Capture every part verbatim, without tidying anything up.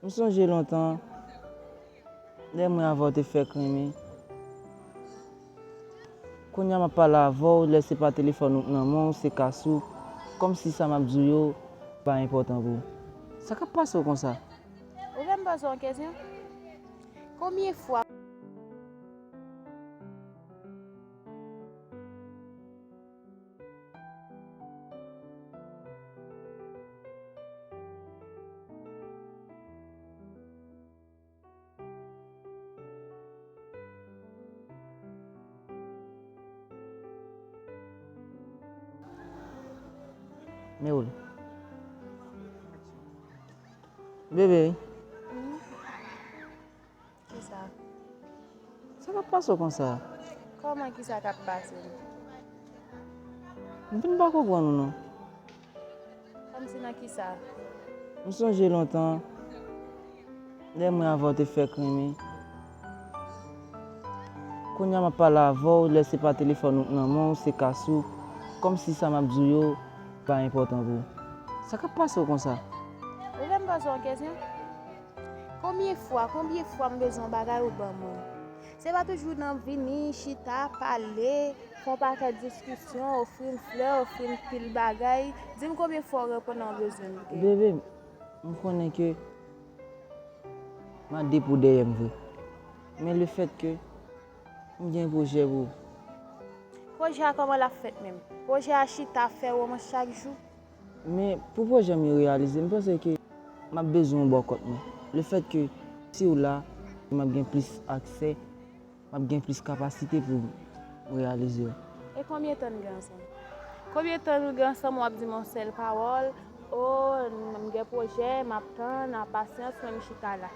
M sonje lontan, lè mwen avè w te fèk renmen. Kounye a m ap pale avè w, lè se pa telefòn ou k nan men w, se kas ou, kòmsi sa m ap di w yo pa enpòtan pou ou. Sa k ap pase w konsa? Ou vle m poze w yon kesyon? Konbyen fwa? Men ou l. Bebe. Kisa? Sa k ap pase w konsa? Kòman kisa k ap pase m? M vin pa konprann ou non. Kòmsi nan kisa? M sonje lontan, lè mwen avè w te fèk renmen. Kounye a m ap pale avè w, lè se pa telefòn ou k nan men w, se kas ou, kòmsi sa m ap di w yo pa enpòtan pou ou. Sa k ap pase w konsa? Ou vle m poze w yon kesyon? Konbyen fwa, konbyen fwa m bezwen yon bagay ou ban mwen? Se pa toujou nan vini, chita, pale, fè yon pakèt diskisyon, ofri m flè, ofri m pil bagay. Di m konbyen fwa w reponn lè w bezwen m, ke? Bebe, m konnen ke m a de pou dèyè m vre. Men lefètke m gen pwojè pou ou. Pwojè a kòman l ap fèt menm? Pwojè a chita fè womans chak jou? Men pou pwojè m yo reyalize, m panse ke m ap bezwen w bò kòt mwen. Lefètke si w la, m ap gen plis aksè, m ap gen plis kapasite pou m reyalize yo. E konbyen tan n gen ansanm? Konbyen tan nou gen ansanm, w ap di m yon sèl pawòl, o, m gen pwojè, m ap tann, a pasyans, men m chita la.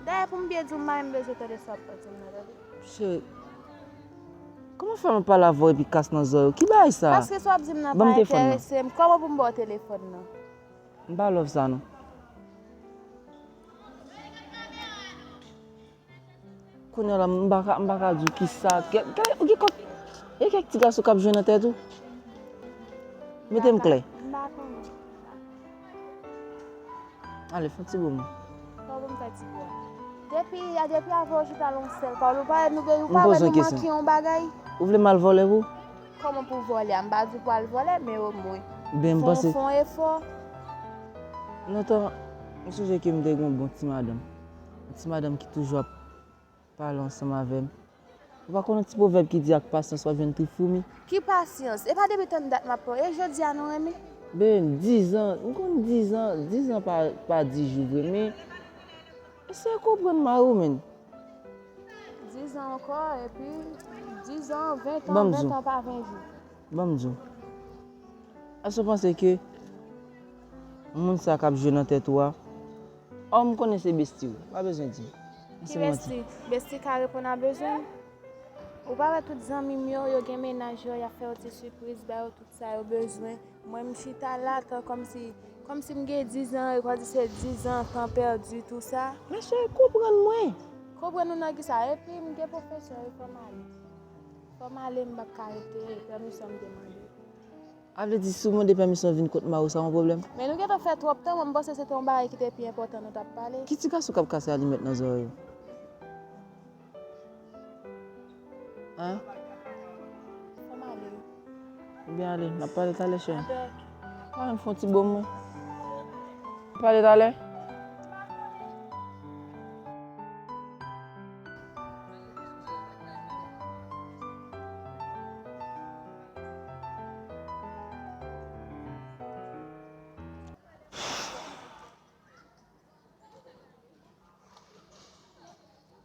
Dayè, pou m byen di w, m pa menm bezwen tande sa w ap di m nan, tande. Cheri, kòman fè m ap pale avè w epi kas nan zòrèy ou? Ki bagay sa? Paske sa w ap di m nan pa enterese m. Kòman pou m ba w telefòn nan? M pa love sa non. Kounye a la, m pa ka, m pa ka di w kisa. Gen, gen, gen kòk, gen kèk ti gason k ap jwe nan tèt ou. Mete m klè. M pa konnen. Ale, fè yon ti bo mwen. Kòman pou m fè ti bo a? Depi, depi avè w chita nan yon sèl pawòl, ou pa wè nou, ou pa wè nou manke yon bagay? Ou vle m al vòlè pou ou? Kòman pou vòlè a? M pa di w pou al vòlè, men omwen. Ben, m panse. Fè yon efò. Lontan, m sonje ke m te gen yon bon ti madanm. Yon ti madanm ki toujou ap pale ansanm avè m. Ou pa konn yon ti pwovèb ki di ak pasyans w ap jwenn trifwoumi? Ki pasyans? E pa depi tann dat m ap pale, e jodi a nou renmen? Ben, dizan, m konn dizan, dizan pa, pa di jou vre, men eseye konprann mari w, menn. Dizan ankò, epi dizan, ven tan, ven tan pa ven jou. Ban m di w. Èske w panse ke moun sa k ap jwe nan tèt ou a, ò, m konnen se besti w, pa bezwen di m. Ki besti? Besti ka reponn a bezwen? Ou pa wè tout zanmi m yo, yo gen mennaj yo, y ap fè yo ti sipriz, ba yo tout sa yo bezwen. Mwen, m chita la, tan kòmsi, kòmsi m gen dizan, e kòmsi se dizan, tan pèdi, tou sa. Mesye, konprann mwen. Konprann ou nan kisa? Epi, m gen pwofesyon, wi, fò m ale. Fò m ale, m p ap ka rete, pèmisyon m te mande. A vle di, si w mande pèmisyon vin kot mari w, sa yon pwoblèm? Men nou gentan fè twòp tan, mwen, m panse se te yon bagay ki te pi enpòtan nou t ap pale. Ki ti gason k ap kase alimèt nan zòrèy ou? Hein? Fò m ale. Ebyen ale, n ap pale talè, cheri. Mwen menm fè yon ti bo mwen. N ap pale talè.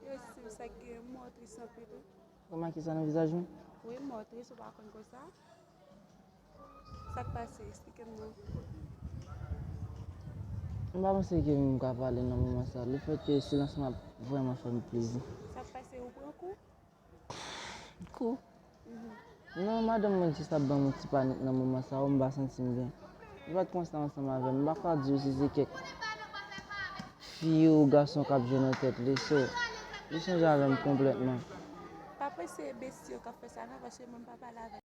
Yo di m sa k gen m mò tris anpil wi. Remake sa nan vizaj mwen? Wi, m mò tris, ou pa konn konsa. Sa k pase? Eksplike m non. M pa panse ke m ka pale nan moman sa. Lefètke silans mwen ap vrèman fè m plezi. Sa k pase? Ou pran kou? Kou? Non, madanm mwen jis ap ban m yon ti panik nan moman sa yo, m pa santi m byen. Li pa t konsa ansanm avè m. M pa ka di w si se kèk fi ou gason k ap jwe nan tèt li, so, li chanje avè m konplètman. Pa panse besti yo k ap fè sa non, paske mwen m pa pale avè